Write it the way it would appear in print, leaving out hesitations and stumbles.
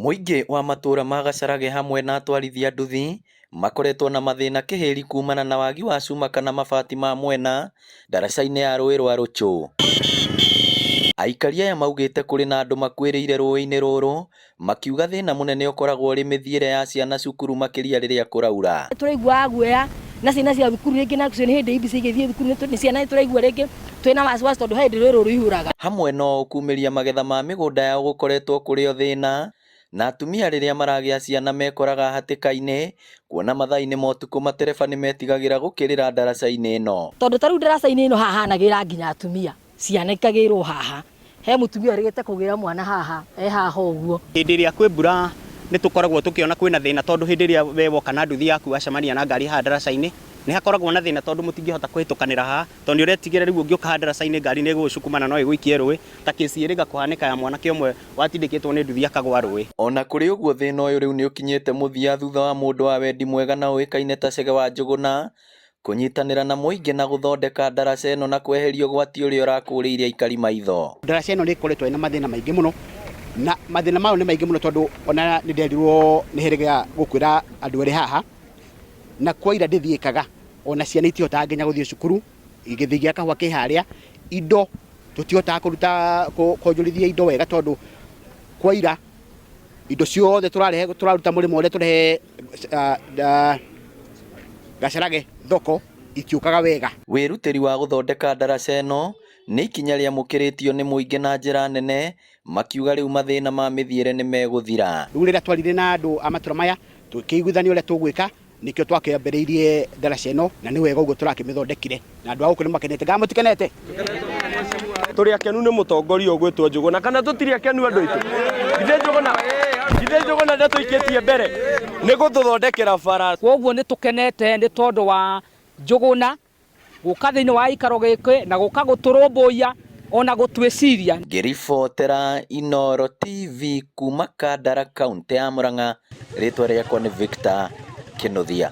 Mũingĩ wa matũra ma Gacharage hamwe na atwarithia nduthi makoretwo na mathĩna kĩhĩri kumana na wagi wa cuma kana mabati ma mwena ndaraca-inĩ ya rũĩ rwa Rũchũ. Aikari aya maugĩte kũrĩ na andũ makuĩrĩire rũĩ-inĩ rũrũ makiuga thĩna mũnene ũkoragwo ũrĩ mĩthiĩre ya ciana cukuru makĩria rĩrĩa kũraura. Tũraiguaga guoya na ciana cia thukuru rĩngĩ nacio nĩ hĩndĩ imbi igĩthiĩ thukuru nĩ ciana nĩ tũraigua rĩngĩ twĩna wasiwasi tondũ he hĩndĩ rũĩ rũrũ rũihũraga. Hamwe na ũũ kumĩria magetha ma mĩgũnda yao gũkoretwo kũrĩ o thĩna, na atumia rĩrĩa maragĩa ciana mekoraga hatĩka-inĩ kuona mathaa-inĩ ma ũtukũ matereba nĩmetigagĩra gũkĩrĩra ndaraca-inĩ ĩno. Tondũ ta rĩu ndaraca-inĩ ĩno haha hanagĩra nginya atumia, ciana ikagĩrwo haha. He mũtumia ũrĩgĩte kũgĩra mwana haha, e haha ũguo. Hĩndĩ ĩrĩa kwĩ mbura nĩ tũkoragwo tũkĩona kwĩna thĩna tondũ hĩndĩ ĩrĩa we woka na nduthi yaku wacemania na ngari haha ndaraca-inĩ, nĩ hakoragwo na thĩna tondũ mũtingĩhota kũhĩtũkanĩra haha, tondũ nĩ ũretigĩra rĩu ũngĩũka haha ndaraca-inĩ ngari nĩ ĩgũgũcukuma na no ĩgũikie rũĩ, ta case ĩrĩga kũhanĩka ya mwanake ũmwe watindĩkĩtwo nĩ nduthi akagwa rũĩ. Ona kũrĩ ũguo thĩna ũyũ rĩu nĩ ũkinyĩte mũthia thutha wa mũndũ wa wendi mwega na ũĩkaine ta Chege wa Njũgũna Kũnyitanĩra na mũingĩ na gũthondeka ndaraca ĩno na kweheria ũgwati ũrĩa ũrakũrĩire aikari maitho. Ndaraca ĩno nĩ ĩkoretwo ĩna mathĩna maingĩ mũno, na mathĩna mayo nĩ maingĩ mũno tondũ ona nĩ nderirwo nĩ hĩrĩga gũkwĩra andũ erĩ haha, na kwaira ndĩthiĩkaga, ona ciana itihotaga nginya gũthiĩ cukuru, gĩthĩi gĩa kahũa kĩ harĩa, indo tũtihotaga kũruta kuonjorithia indo wega tondũ kwaira indo ciothe tũrarehe tũraruta mũrĩmo ũrĩa tũrehe Gacarage thoko itiũkaga wega. Wĩrutĩri wa gũthondeka ndaraca ĩno nĩ ikinya rĩamũkĩrĩtio nĩ mũingĩ na njĩra nene makiuga rĩu mathĩna ma mĩthiĩre nĩ megũthira. Rĩu rĩrĩa twaririe na andũ a matũra maya tũkĩiguithania ũrĩa tũgwĩka nĩkĩo twakĩambĩrĩirie ndaraca ĩno na nĩ wega ũguo tũrakĩmĩthondekire na andũ a gũkũ nĩ makenete. Kana mũtikenete? Tũrĩ akenu nĩ mũtongoria ũgwĩtwo Njũgũna kana tũtirĩ akenu andũ aitũ? Githĩ Njũgũna githĩ Njũgũna ndatũikĩtie mbere nĩ gũtũthondekera bara. Kwoguo nĩ tũkenete nĩ tondũ wa Njũgũna gũka thĩinĩ wa gĩikaro gĩkĩ na gũka gũtũrũmbũiya ona gũtwĩciria. Ngĩribotera Inooro TV kuma Kandara kauntĩ ya Murang'a, rĩtwa rĩakwa nĩ Victor Kĩnuthia.